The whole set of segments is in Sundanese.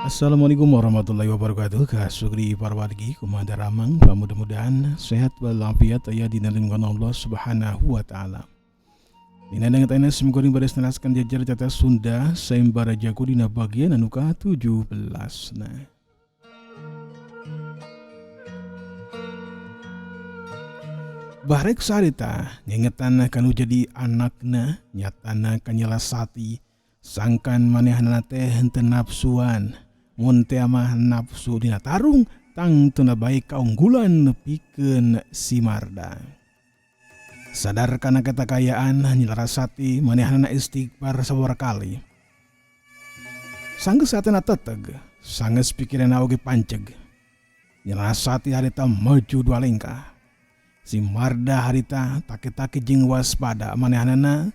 Assalamualaikum warahmatullahi wabarakatuh. Ka sugri parwargi, kumaha daramang? Mudah-mudahan sehat walafiat, aya dina lindungan Allah Subhanahu wa taala. Dina danget ayeuna sim kuring bade neraskeun jejer carita Sunda Sayembara Jago dina bagian anu ka-17. Nah, Barek sarita ngingetan kanu jadi anakna, nyatana ka Nyi Larasati sangkan manehna teh henteu nafsuan. Mun teh mah nafsu dina tarung, tangtuna bae kaunggulan pikeun si Marda. Sadar kana katakayaan Nyi Larasati, manehna istighfar sababaraha kali. Sanggeus hatena teteg, sanggeus pikiranna oge panceg. Nyi Larasati harita maju dua lengkah. Si Marda harita take-take jeung waspada, manehanana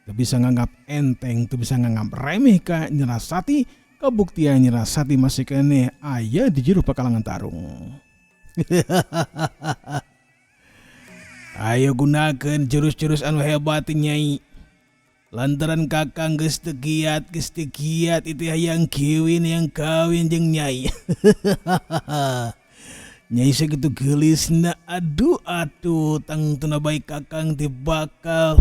teu bisa nganggap enteng, teu bisa nganggap remeh ka Nyi Larasati, kabuktian Nyi Larasati masih keneh aya di jero pakalangan tarung. Ayo gunakan jurus-jurus anu hebat, Nyai. Lantaran Kakang geus teu giat, geus teu giat itu hayang kawin, yang kawin jeung Nyai. Nyai sakitu geulisna, aduh atuh, tangtuna bae Kakang teh bakal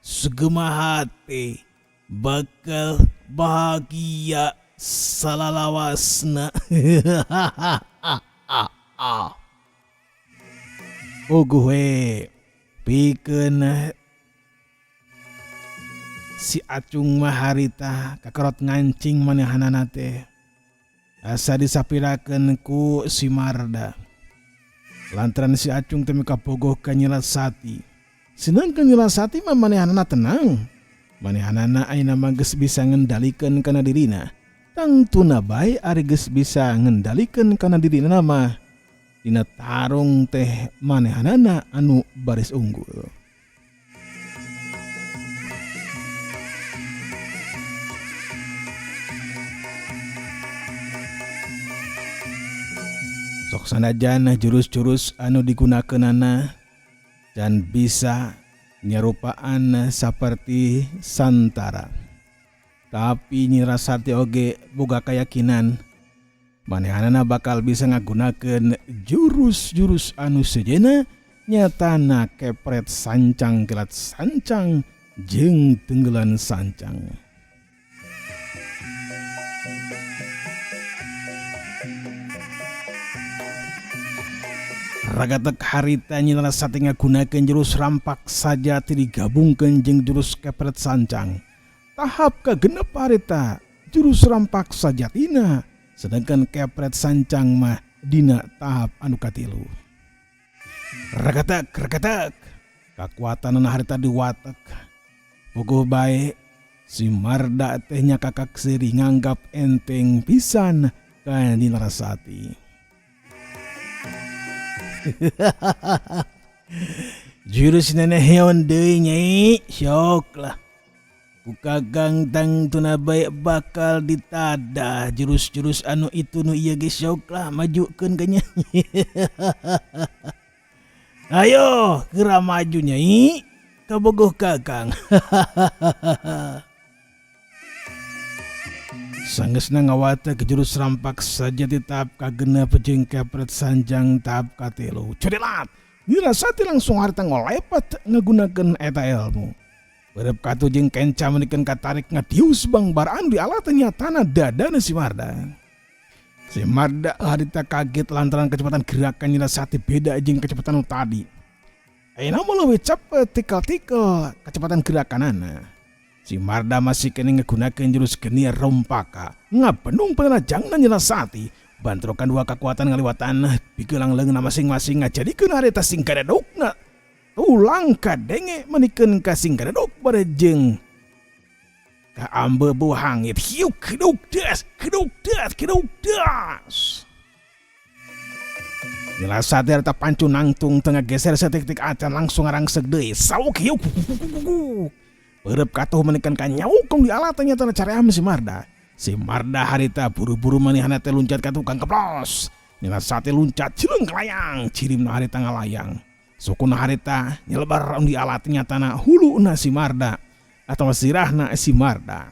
sugema hate, bakal bahagia salalawasna. Puguh we pikeun si Acung mah harita kakerot ngancing manehanana teh asa disapirakeun ku si Marda. Lantaran si Acung teh mikapogoh ka Nyi Larasati. Sedangkan Nyi Larasati mah manehanana tenang. Manehanana ayeuna mah geus bisa ngendalikeun kana dirina. Tangtuna bae ari geus bisa ngendalikeun kana dirina mah dina tarung teh manehanana anu baris unggul. Sok sanajan jurus-jurus anu digunakeunana dan bisa nyerupaan saperti Santara. Tapi Nyi Larasati oge boga keyakinan manehanana bakal bisa ngagunakeun jurus-jurus anu sejenna, nyatana kepret sancang, kilat sancang, jeung tenggelan sancang. Ragatek harita Nyi Larasati ngagunakeun jurus rampak sajati digabungkeun jeung jurus kepret sancang. Tahap kagenep harita jurus rampak sajatina, sedangkan kepret sancang mah dina tahap anu katilu. Ragatek ragatek kakuatan harita diwatek. Puguh bae si Marda teh nya kakak seuri nganggap enteng pisan ka Nyi Larasati. Jurus nenek heon deui, Nyai, syok lah. Ku Kakang tangtuna bae bakal ditadah jurus-jurus anu itu nu ieu ge, syok lah, majukeun ka Nyai. Ayo geura maju, Nyai, kabogoh Kakang. Sanggeusna ngawatek jurus rampak sajati tahap kagenep jeung kepret sancang tahap katilu. Cedilat! Nyi Larasati langsung harita ngolepet ngagunakeun eta ilmu. Berep katu jeung kenca menikeun katarik ngadius bangbaraan di alat nyatana dadana si Marda. Si Marda harita kaget lantaran kecepatan gerakan Nyi Larasati beda jeung kecepatan nu tadi. Ayeuna mah leuwih cepet tikel-tikel kecepatan gerakanana. Si Marda masih keneh ngagunakeun jurus geni rompaka. Ngabenung panalajangna Nyi Larasati. Bantrokan dua kekuatan ngaliwatan pigelang leungeunna masing-masing ngajadikeun harita sing garedokna. Tulang kadenge menikeun ka sing garedok bare jeung kaambe bau hangit. Hiuk keduk das, keduk das, keduk das. Nyi Larasati harita pancu nangtung tengah geser setik-tik acan, langsung ngarangsek deui. Sauk hiuk. Berep katuh menikeun ka nyaukong di alat nyatana caream si Marda. Si Marda harita buru-buru manehna teh luncat ka tukang keplos. Nyi Larasati luncat cileung kalayang, cirimna harita ngalayang. Sukuna harita nyelebar di alat nyatana huluna si Marda atau sirahna si Marda.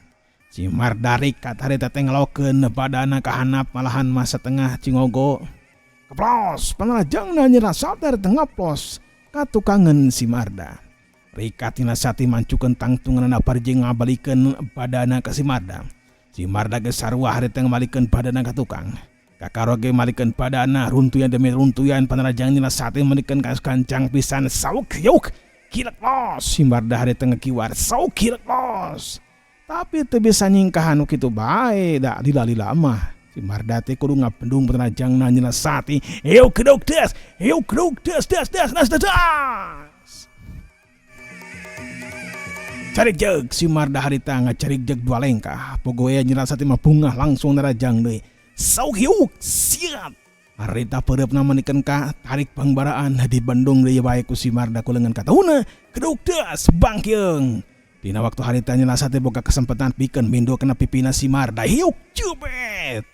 Si Marda rikat harita teh ngelokeun badana ka handap malahan mah satengah cingogo. Keplos panarajangna Nyi Larasati harita ngaplos ka tukangeun si Marda. Rikat Nyi Larasati mancukeun tangtunganna bari jeung ngabalikeun badana ka si Marda. Si Marda ge sarua harita ngabalikeun badana ka tukang. Kakaro ge malikeun badana runtuyan demi runtuyan panarajang Nyi Larasati malikeun ka kancang pisan sauk yuk kilek los si Marda harita ngakiwar sauk kilek los. Tapi teu bisa nyingkahan nu kitu bae da lila-lila mah si Marda teh kudu ngabendung panarajangna Nyi Larasati yuk keduk des yuk keduk des des des des des des. Carik jeug si Marda harita ngacarik jeug dua lengkah pogoe Nyi Larasati mah bungah langsung narajang deui. Sauk hiuk siap. Harita peureupna manikeun ka tarik pangbaraan dibendung deui bae ku si Marda ku leungeun katahuna keduk des bangkeung. Dina waktu harita Nyi Larasati boga kesempatan pikeun mindo kana pipina si Marda hiuk cubet.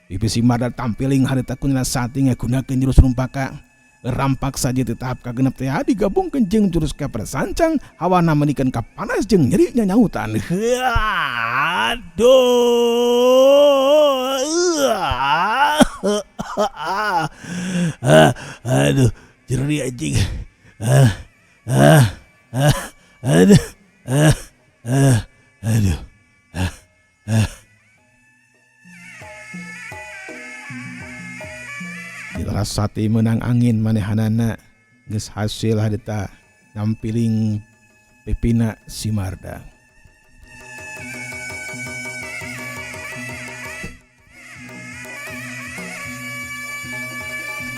Pipi si Marda tampiling harita ku Nyi Larasati ngagunakeun jurus rumpaka. Rampak saja di tahap kagenep teh digabungkeun jeung jurus kepret sancang hawana manikeun ka panas jeung nyeri nyanyautan. Aduh. Aduh, nyeri anjing. Aduh. Aduh. Nyi Larasati meunang angin manehanana geus hasil harita nampiling pipina si Marda.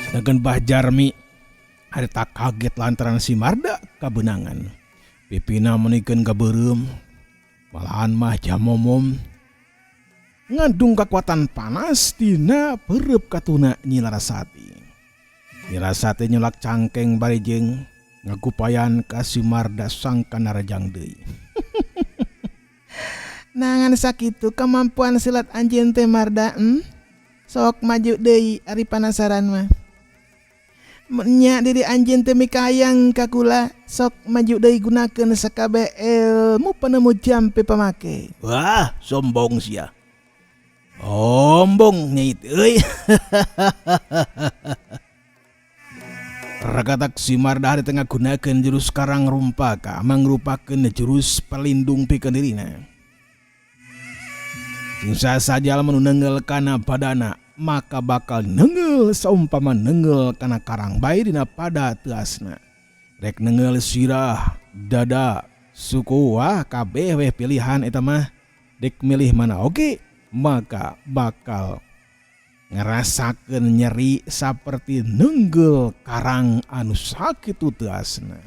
Sedangkan Bah Jarmi harita kaget lantaran si Marda kabeunangan. Pipina meunikeun kabeureum, malahan mah jamomom ngandung kekuatan panas dina peureub katuna Nyi Larasati. Nyi Larasati nyulak cangkeng bari jeung ngagupayan ka si Marda sangka narajang deui. Nangan sakitu kemampuan silat anjeun teh Marda, Sok maju deui ari panasaran mah. Nya diri anjeun teh mikahayang ka kula, sok maju deui gunakeun sakabeh ilmu penemu jampe pamake. Wah, sombong sia. Sombong nyait euy. Ragatak si Marda harita ngagunakeun jurus karang rumpaka mangrupakeun jurus pelindung pikeun dirina. Sing saja lamun nenggel kana badana maka bakal nenggel saumpama nenggel kana karang bae dina pada teasna. Rek nenggel sirah, dada, suku, wah kabeh weh pilihan eta mah. Dek milih mana oge maka bakal ngerasakeun nyeri saperti nenggel karang anu sakitu teasna.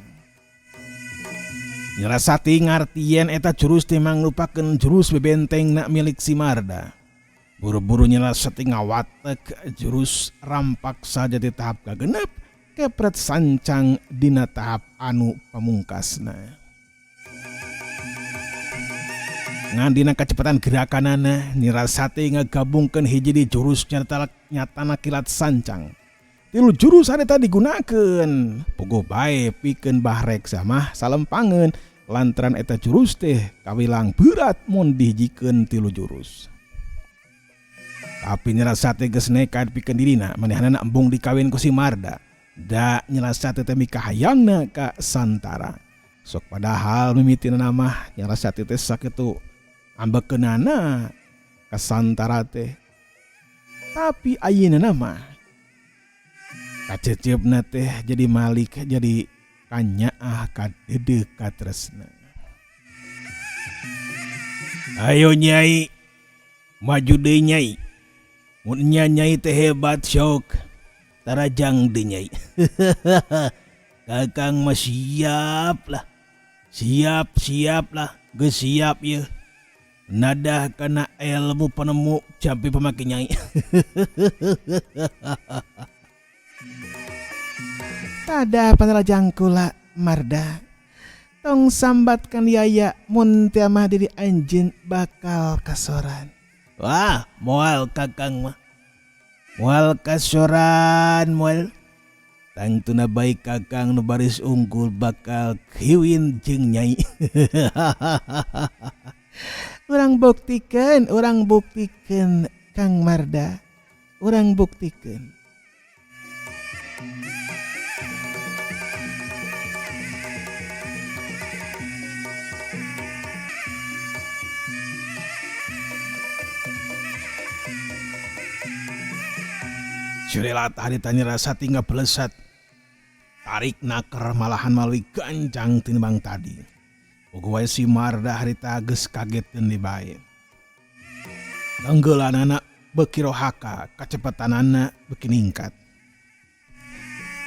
Nyi Larasati ngartien eta jurus teh mangrupakeun jurus bebentengna milik si Marda. Buru-buru Nyi Larasati ngawatek jurus rampak saja di tahap kagenep kepret sancang dina tahap anu pamungkasna. Ngan dina kecepatan gerakanana Nyi Larasati ngagabungkeun hiji di jurus nyatana kilat sancang. Tilu jurus harita digunakeun. Puguh bae pikeun Bahreksa mah salempangeun lantaran eta jurus teh kawilang berat mun dihijikeun tilu jurus. Tapi Nyi Larasati geus nekat pikeun dirina manehanana embung dikawin ku si Marda. Da Nyi Larasati teh mikahayangna ka Santara. Sok padahal mimitina mah Nyi Larasati teh sakitu ambekeunana ka Santara teh. Tapi ayeuna mah kaceceupna teh jadi malik jadi kanyaah kadeudeuh katresna. Ayo nyai, maju deui nyai. Mun nya nyai teh hebat sok, tarajang deui nyai. Kakang mah siap lah. Siap, siap lah, geus siap ieu. Nadah kana ilmu penemu jampi pamake nyai. Tada panarajang kula Marda. Tong sambatkan yaya mun teu mah diri anjeun bakal kasoran. Wah, moal kakang mah. Moal kasoran moal. Tangtuna baik kakang nu baris unggul bakal kiwin jeung nyai. Urang buktikeun, urang buktikeun Kang Marda. Urang buktikeun. Surelat harita Nyi Rarasati ngabelesat. Tarik naker malahan malui gancang tinimbang tadi. Puguh wae si Marda harita geus kageteun di bae. Tenggelanana beuki rohaka, kacepetanana beuki ningkat.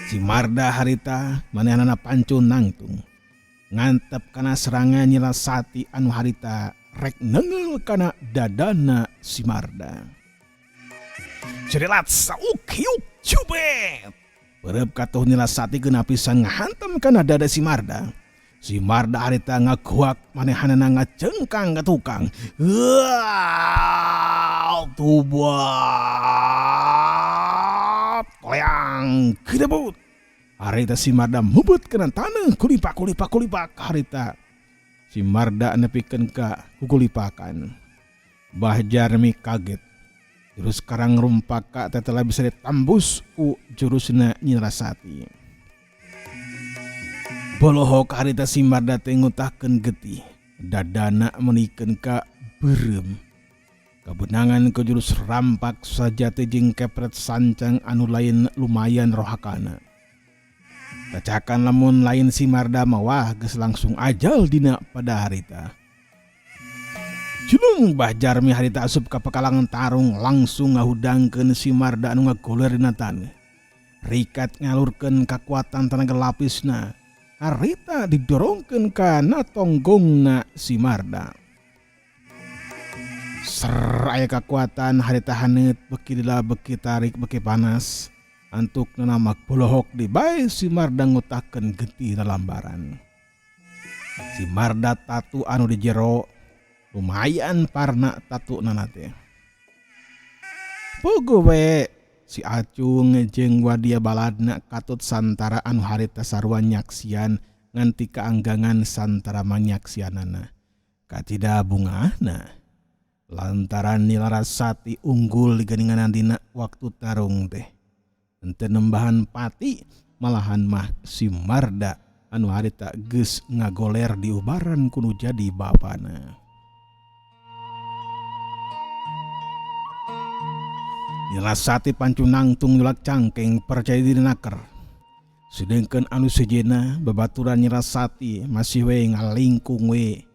Si Marda harita manehanana pancun nangtung. Ngantep kana serangan Nyi Rarasati anu harita rek nengeul kana dadana si Marda. Cerilat sauk hiuk cubet. Perep katuh Nyi Rarasati geuna pisan ngahantem kana dada si Marda. Si Marda harita ngaguak manehanana ngacengkang ka tukang. Wow, tubat koleang gedebut. Harita si Marda mubut kana taneuh kulipak kulipak kulipak harita. Si Marda nepikeun ka kukulipakan. Bah Jarmi kaget. Jurus karang rumpaka teh telah bisa ditambus ku jurusna Nyi Rarasati. Bolohok harita si Marda teh ngutahkeun getih. Dadana meunikeun ka beureum. Kabenangan ku jurus rampak sajati jeung kepret sancang anu lain lumayan rohakana. Tacakan lamun lain si Marda mah wah geus langsung ajal dina pada harita. Julung Bah Jarmi harita asup ka pekalangan tarung langsung ngahudangkeun si Marda anu ngagoler dina taneuh. Rikat ngalurkeun kakuatan tanaga lapisna. Harita didorongkeun kana tonggongna si Marda. Ser aya kakuatan harita haneut beuki lila beuki tarik beuki panas. Antukna namak bolohok di bae si Marda ngutakeun getih lalambaran. Si Marda tatu anu di jero lumayan parna tatu nana teh. Puguh we si Acung jeung wadia baladna katut santara anu harita sarua nyaksian nganti kaanggangan santara manyaksianana. Kacida bungahna lantaran Nyi Larasati unggul digeninganan dina waktu tarung teh. Henteu nembahan pati malahan mah si Marda anu harita geus ngagoler di ubaran kudu jadi bapana. Nyi Larasati pancung nangtung nyulak cangkeng percaya diri naker. Sedengkeun anu sejenna babaturan Nyi Larasati masih we ngalingkung we.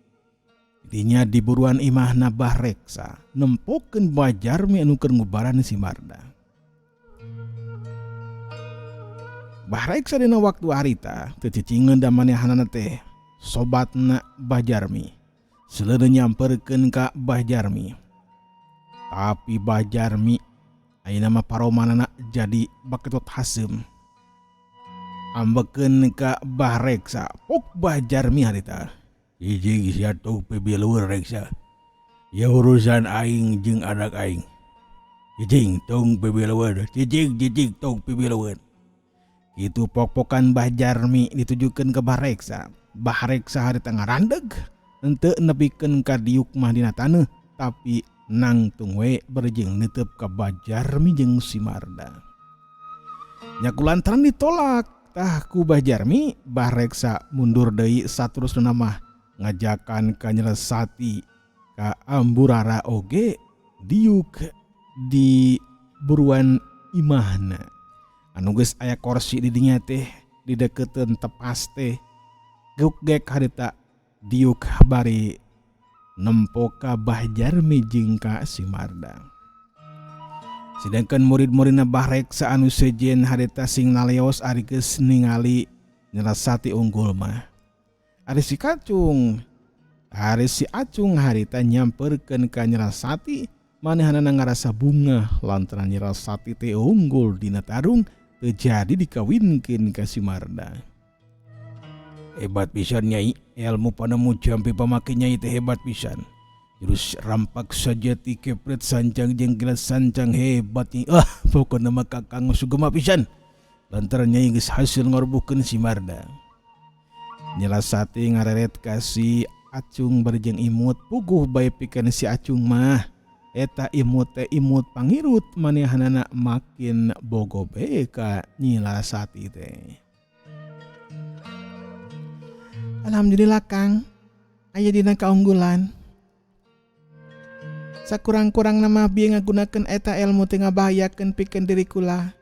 Dinya di buruan imahna Bah Reksa nempokeun Bah Jarmi anu keur ngubaran si Marda. Bah Reksa dina waktu harita teu cicingeun da manehanana teh sobatna Bah Jarmi. Seleuna nyamperkeun ka Bah Jarmi. Tapi Bah Jarmi ayeuna mah paromanana jadi baketot haseum. Ambekeun ka Bah Reksa, pok Bah Jarmi harita. Hiji sia tong pibilueun Reksa. Ya urusan aing jeung anak aing. Cicing tong pibilueun, cicing cicing tong pibilueun. Itu pok-pokan Bah Jarmi ditujukeun ke Bah Reksa. Bah Reksa harita ngarandeg, henteu nepikeun ka diuk mah dina taneuh, tapi nangtung we berjing netep ka Bah Jarmi jeung si Marda. Nya kulantaran ditolak tah ku Bah Jarmi, Bah Reksa mundur deui saterusna mah ngajakan ka Nyi Rarasati ka Amburara oge diuk di buruan imahna. Anu geus aya korsi di dinya teh dideketeun tepas teh geuk gek harita diuk bari nempo ka Bah Jarmi jeung ka si Marda. Sedangkan murid-muridna Bah Reksa anu sejen harita sing naleos ari geus ningali Nyi Rarasati unggul mah. Ari si Kacung, ari si Acung harita nyamperkeun ka Nyi Rarasati manehanana ngarasa bungah lantaran Nyi Rarasati teh unggul dina tarung teu jadi dikawinkeun ka si Marda. Hebat pisan nyai, ilmu panemu jampi pamake nyai teh hebat pisan. Jurus rampak sajati kepret sancang jeung kilat sancang hebat nih. Ah, pokona mah kakang sugema pisan. Lantaran nyai geus hasil ngorbuhkeun si Marda. Nyi Rarasati ngareret ka si Acung bari jeung Imut puguh bae pikeun si Acung mah. Eta Imut teh imut pangirut manehanana makin bogo bae ka Nyi Larasati teh. Alhamdulillah Kang, aya dina kaunggulan. Sakurang-kurangna mah bieu ngagunakeun eta elmu teh ngabahayakeun pikeun diri kula.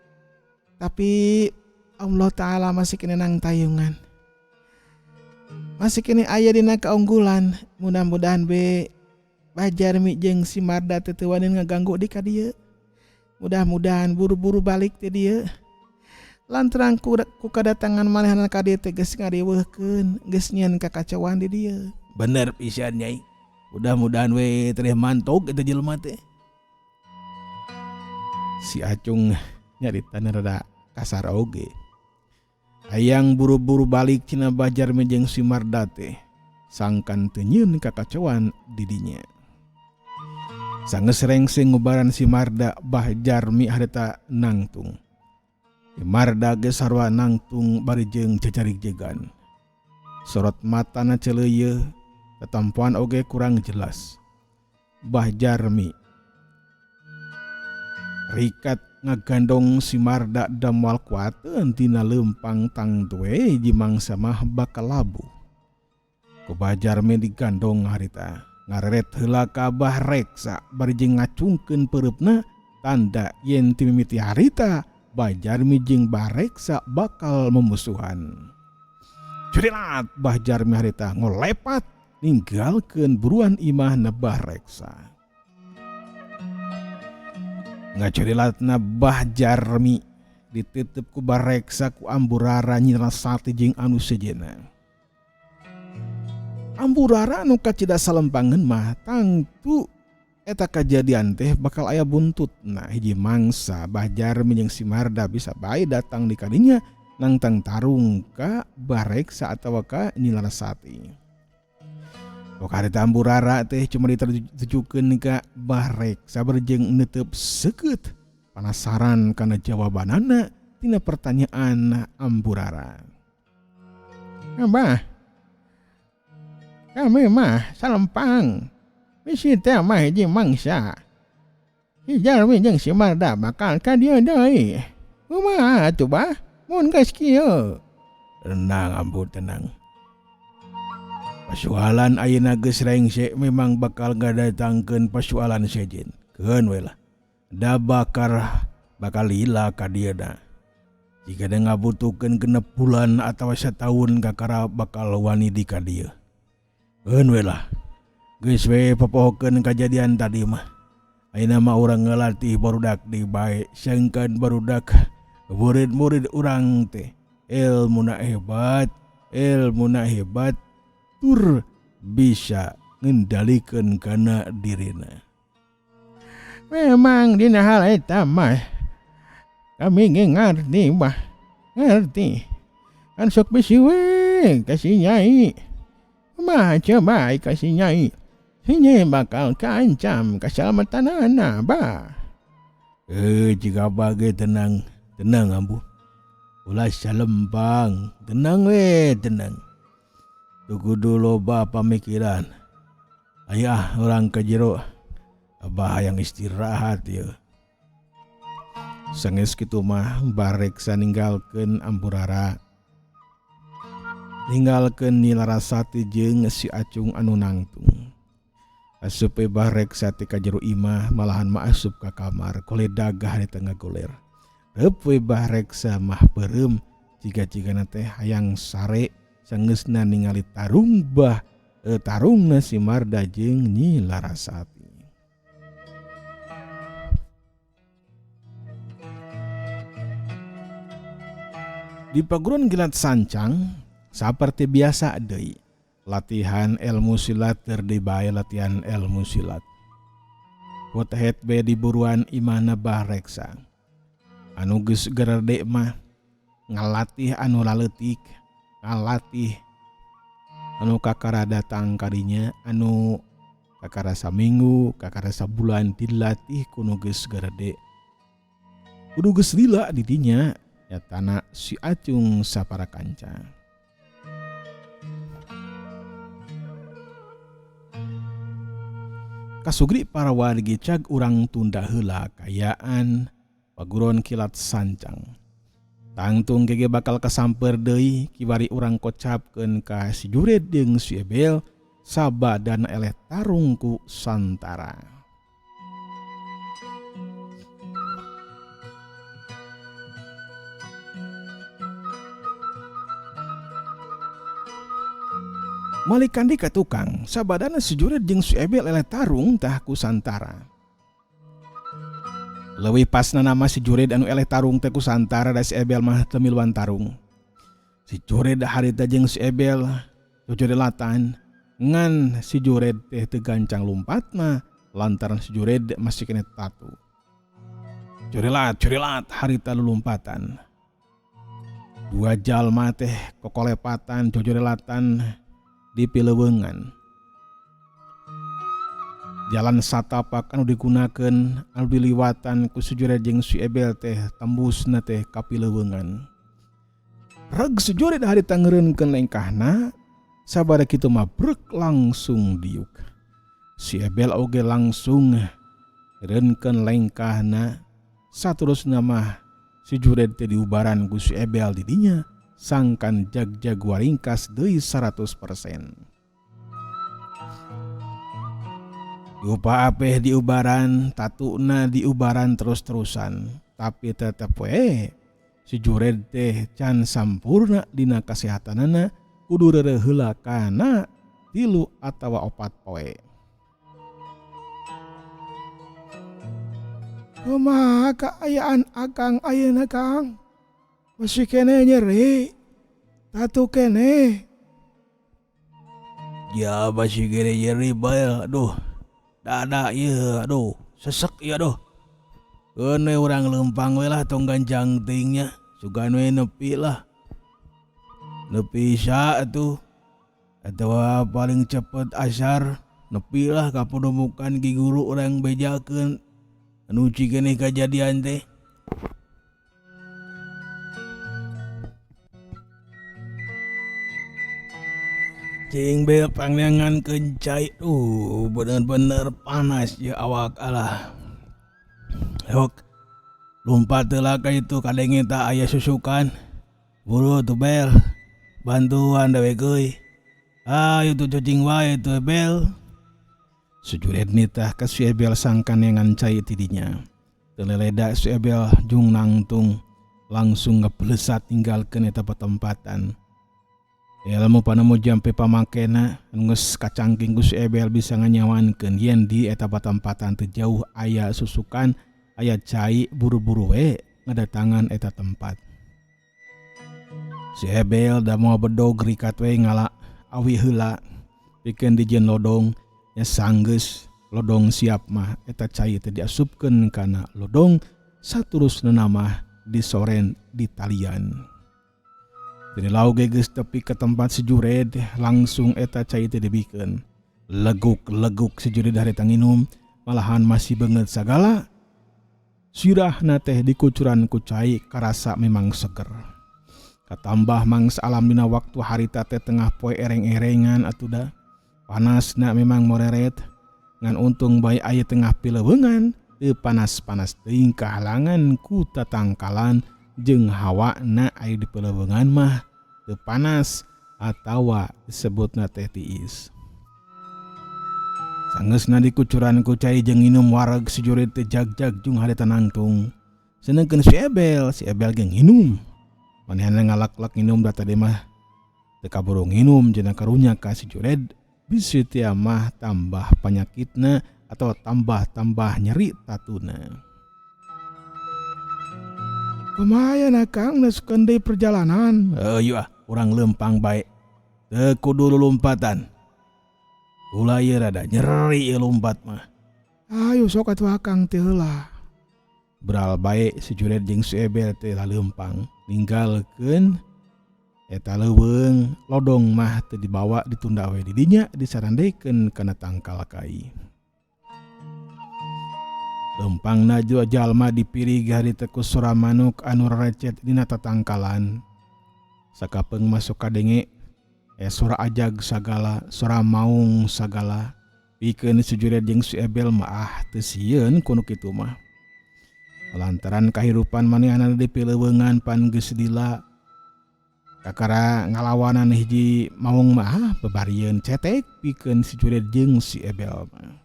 Tapi Allah Ta'ala masih kene nang tayungan. Masih kene aya dina kaunggulan. Mudah-mudahan be Bah Jarmi jeung si Marda teh teu wani ngaganggu di ka dieu. Mudah-mudahan buru-buru balik ti dieu. Lantaran ku kadatangan manehna ka dieu teh geus ngariweuhkeun, geus nyieun kakacauan di dieu. Bener pisan Nyai. Mudah-mudahan we tereh mantog eta jelema teh. Si Acung nyaritana rada kasar oge. Hayang buru-buru balik cenah Bah Jarmi jeung si Marda teh. Sangkan teu nyieun kakacauan di dinya. Sanggeus rengse ngubaran si Marda, Bah Jarmi harita nangtung. Si Marda ge sarua nangtung bari jeung cacarig-jegan. Sorot matana celeuyeuh, tetempoan oge kurang jelas. Bah Jarmi rikat ngagandong si Marda da moal kuateun tina leumpang tangtu we hiji mangsa mah bakal labuh. Ku Bah Jarmi digandong harita ngareret heula ka Bah Reksa bari jeung ngacungkeun peureupna tanda yen ti mimiti harita Bah Jarmi jeung Bah Reksa bakal memusuhan. Curilat Bah Jarmi harita ngolepat ninggalkeun buruan imahna Bah Reksa. Ngacurilatna Bah Jarmi ditutup ku Bah Reksa ku amburara Nyi Larasati jeung anu sejenna. Amburara anu kacida salempangeun mah tangtu eta kajadian teh bakal aya buntutna hiji mangsa Bah Jarmi jeung si Marda bisa bae datang di kadinya nangtang tarung ka Bah Reksa atawa ka Nyi Larasati. Pok harita amburara teh cuma ditujukeun ka Bah Reksa bari jeung neuteub seukeut panasaran kana jawabanana tina pertanyaan amburara. Abah, kami mah salempang. Bisi teh mah hiji mangsa. Si Jarmi jeung si Marda bakal ka dieu deui. Kumaha atuh bah? Mun geus kieu. Tenang ambu tenang. Pasualan ayeuna geus rengse memang bakal ngadatangkeun pasualan sejen. Keun we lah. Da bakar bakal lila ka dieu da. Jika da ngabutuhkeun 6 bulan atawa sataun kakara bakal wani di ka dieu. Keun we lah. Geus we popohokeun kajadian tadi mah. Ayeuna mah urang ngalatih barudak deui bae, sangkan barudak murid-murid urang teh ilmuna hebat, ilmuna hebat tur bisa ngendalikeun kana dirina. Memang dina hal eta mah kami ge ngarti bah, ngarti. Kan sok bisi we ka si Nyai. Kumaha coba ka si Nyai? Si Nyai bakal kaancam kasalamatanana bah. Jika bage tenang, tenang ambu. Ulah salempang, tenang we, tenang. Teu kudu loba pamikiran. Ayah orang ke jero, abah hayang istirahat ye. Sanggeus kitu mah Bareksa ninggalkeun amburara. Ninggalkeun Nyi Larasati jeung si Acung anu nangtung. Asup we Bareksa teh ka jero imah malahan mah asup ka kamar koledagah di tengah goler. Reup we Bareksa mah beureum jiga-jigana teh hayang sare sanggeusna ningali tarung bah tarungna si Marda jeung Nyi Larasati. Di paguron Gilat Sancang saperti biasa deui latihan ilmu silat keur dibae latihan ilmu silat. Hot-head be di buruan imahna Bah Reksa. Anu geus gerede mah ngalatih anu laleutik, ngalatih anu kakara datang kadinya, anu kakara saminggu, kakara sabulan dilatih kudu geus gerede. Kudu geus lila di dinya nyatana si Acung sapara kanca. Kasugri para wargi cag urang tunda heula kaayaan paguron kilat sancang. Tangtung gege bakal kasamper deui kiwari urang kocapkeun ka si Jured jeung si Ebel sabadana eleh tarung ku Santara. Malikan di ka tukang, sabadana si Jured jeung si Ebel eleh tarung tah ku Santara. Leuwih pasna nama si Jured anu eleh tarung teh ku Santara da si Ebel mah teu miluan tarung. Si Jured harita jeung si Ebel jojorelatan ngan si Jured teh teu gancang lumpatna lantaran si Jured masih keneh tatu. Jurelat, jurelat harita lulumpatan. Dua jalma teh kokolepatan jojorelatan di pileuweungan. Jalan satapak anu digunakeun anu diliwatan ku si Jured jeung si Ebel teh tembusna teh ka pileuweungan. Reg si Jured harita ngeureunkeun lengkahna sabada kitu mah brek langsung diuk. Si Ebel oge langsung ngeureunkeun lengkahna saterusna mah si Jured teh diubaran ku si Ebel di dinya sangkan jag-jag waringkas deui 100%. Diupa apeh diubaran, tatuna diubaran terus-terusan, tapi tetep we si Jured teh can sampurna dina kasehatanana kudu reureuh heula kana 3 atawa 4 poe. Kumaha kaayaan akang ayeuna Kang? Masih keneh nyeri, tatu keneh. Ya masih keneh nyeri bae, aduh. Dada ieu aduh, sesek ieu aduh. Keun we urang leumpang we lah tong ganjang teuing nya, sugan we nepi lah. Nepi isya atuh. Atawa paling cepet asar nepi lah ka pademukan ki guru urang bejakeun anu uci keneh kajadian teh. Cing bel pangneangan kencai, duh bener-bener panas ya awak alah. Yok lumpat heula ka itu kadenge ta aya susukan. Buru tuh bel, bantuan dewek euy. Ayo tuh cacing wae tuh bel. Sujured nitah ka si Ebel sangkan neangan cai ti dinya. Teu leleda si Ebel jung nangtung langsung ngeblesat ninggalkeun eta patempatan. Ilmu panemu jampe pamakena anu geus kacangking ku si Ebel bisa nganyawankeun yen di eta patempatan teu jauh aya susukan aya cai buru-buru we ngadatangan eta tempat. Si Ebel da moal bedog rikat we ngala awi heula pikeun dijieun lodong nya sanggeus lodong siap mah eta cai teh diasupkeun kana lodong saturusna mah disoren di talian. Jadi lauk ge geus tepi ke tempat si Jured langsung eta cai teh dibikeun. Leguk-leguk si Jured harita nginum malahan masih beungeut sagala. Sirahna teh dikucuran ku cai karasa memang seger. Katambah mangsa alam dina waktu harita teh tengah poe ereng-erengan atuh da. Panasna memang moreret ngan untung bae aya tengah pileuweungan teu panas-panas teuing kahalangan ku tatangkalan jeung hawana aya di pileuweungan mah teu panas atawa disebutna teh tiis. Sangeusna dikucuran ku cai jeung nginum wareg si Jurid teh jag-jag jeung harita nangtung. Sedengkeun si Ebel, si Ebel ge nginum. Manehna ngalaklak nginum da tadi mah teu kaburu nginum cenah karunya ka si Jured bisi tia mah tambah panyakitna atau tambah-tambah nyeri tatuna. Kumaha na Kang neuskeun deui perjalanan? Heuh ah, urang leumpang bae. Teu kudu lulumpatan. Ulah ieu rada nyeri ieu lumpat mah. Ayo sok atuh Akang teh heula. Beral bae si Jured jeung si Ebel teh laleumpang ninggalkeun eta leuweung lodong mah teu dibawa ditunda we di dinya disarandekeun kana tangkal kai. Leumpangna jua jalma dipirig harita ku sora manuk anu rarecet dina tatangkalan. Sakapeung masuk kadenge sora ajag sagala, sora maung sagala. Pikeun si Jured jeung si Ebel mah ah teu sieun ku nu kitu mah. Lantaran kahirupan manehna di pileuweungan pan geus lila kakara ngalawanan hiji maung mah ah bebarieun cetek pikeun si Jured jeung si Ebel mah.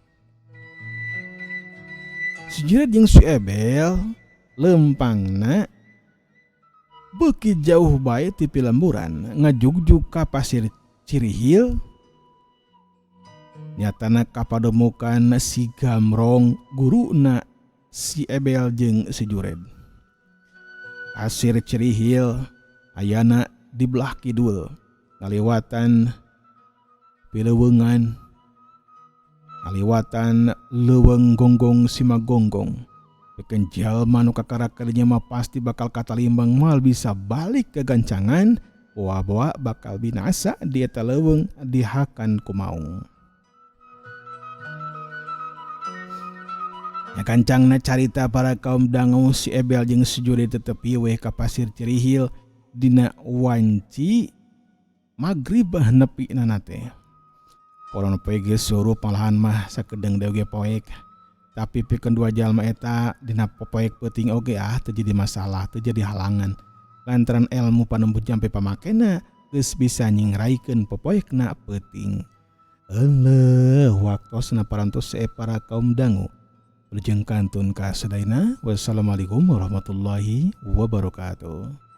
Si Jured jeung si Ebel lempangna beuki jauh bae ti pilemburan ngajugjug ka pasir Cirihil nyatana kapademukan si Gamrong guruna si Ebel jeung si Jured. Pasir Cirihil ayana di belah kidul ngaliwatan pileuweungan ngaliwatan leuweung gonggong Simagonggong. Pikeun jalma nu kakara kadinya mah pasti bakal katalimbang moal bisa balik ke gancangan boa-boa bakal binasa di eta leuweung dihakan ku maung. Nya kancangna carita para kaum dangu si Ebel jeung si Juri tetep we ka pasir Cirihil dina wanci magrib nepi nana teh. Kolon poe geus surup malahan mah sakedeung deui ge poek. Tapi pikeun dua jalma eta dina popoek peuting oge ah teu jadi masalah, teu jadi halangan. Lantaran elmu panembu jampe pamakena geus bisa nyingraikeun popoekna peuting. Eleuh waktosna parantos para kaum dangu. Wilujeng kantun ka sadayana. Wassalamualaikum warahmatullahi wabarakatuh.